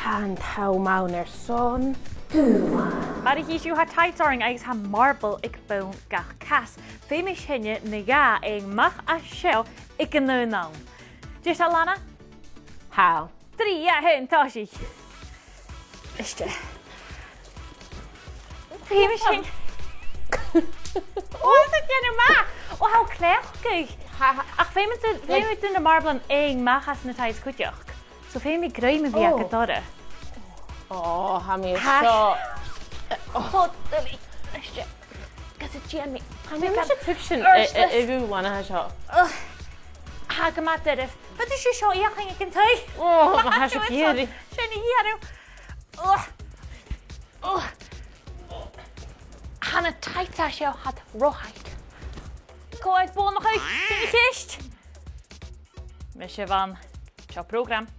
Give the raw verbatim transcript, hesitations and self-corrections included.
An t-àm ann airson dùbhlan. Mar a chì sibh, tha tights orainn agus tha marble aig bonn gach cas. Feumaidh sinne na dhà fhaighinn a-mach à seo aig an aon àm. Deiseil, Lana? Tha. Trì, a haon, tòisich. Iste. Feumaidh sinn. Ò, tha thu a' dèanamh math. Ò, tha thu cleachdte. Tha, tha. Ach feumaidh tu, feumaidh tu na marblan fhaighinn a-mach às na tights cuideachd. So feumaidh grèim a bhith agad orra. Ò, tha mi seo. Ò, Lily. Gus an dèan mi. Tha mi ag iarraidh tuigsinn a, a, a dhùbhlan a tha seo. Ugh. Tha gu math doirbh. Faodaidh sibh seo fheuchainn aig an taigh. Ò, ma tha sibh ag iarraidh. Sin a dhèanamh. Ugh. Ugh. Tha na tights a tha seo, tha iad ro thaic. Cò aig bonn a' chùis? Sin a' cheist. Mise a bh' ann. Seo prògram.